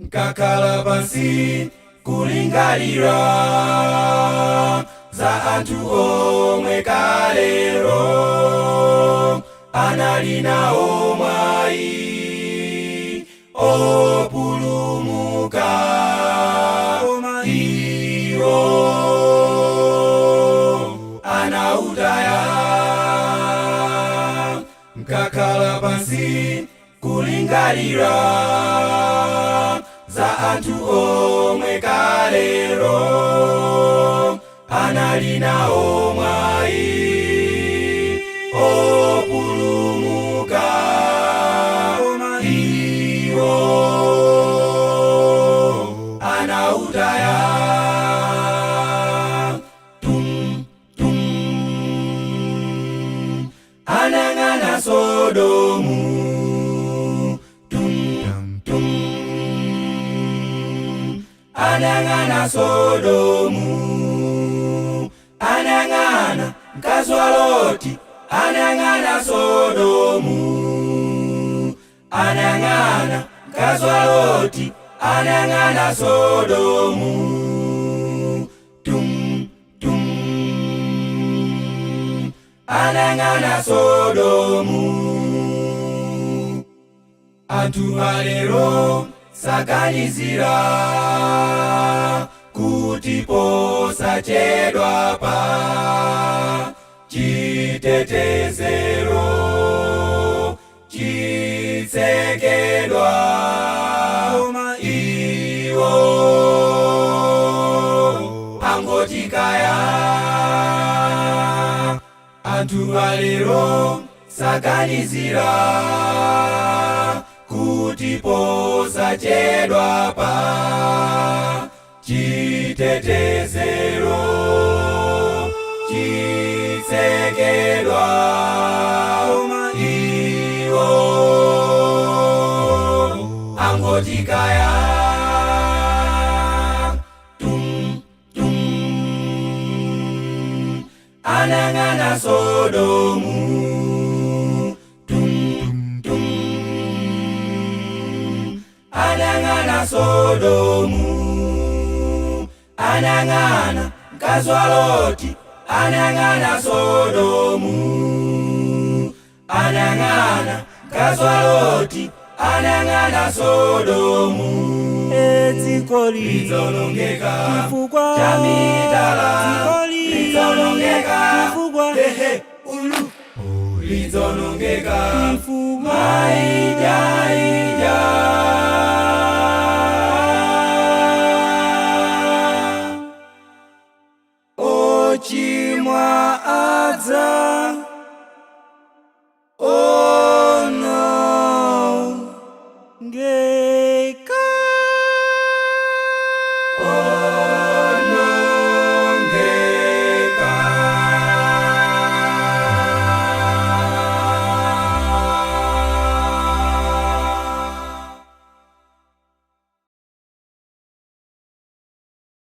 Nkakhala pansi kulingalira za anthu omwe kalero anali nawo mwayi opulumuka, Koma iwo anautaya. Nkakhala pansi kulingalira za anthu omwe kalero anali nawo mwayi opulumuka, Koma iwo anautaya. Tum tum, anang'ana Sodomu. Tum tum, anang'ana Sodomu, anang'ana mkazi wa Loti, anang'ana Sodomu, anang'ana mkazi wa Loti, anang'ana Sodomu. Tum tum, anang'ana Sodomu. Anthu alero saganizira kuti posachedwa pa chitetezero chitsekedwa, Koma iwo angotikaya. Anthu alero saganizira kuti posachedwa pa chitetezero chitsekedwa, Koma iwo angotikaya. Tum tum, anang'ana Sodomu. Tum tum, anang'ana Sodomu, anang'ana mkazi wa Loti, anang'ana Sodomu, anang'ana mkazi wa Loti, anang'ana Sodomu. Dzikoli Lidzaonongeka chifukwa cha mitala. Dzikoli Lidzaonongeka chifukwa hehe ulu lidzaonongeka chifukwa maijaija.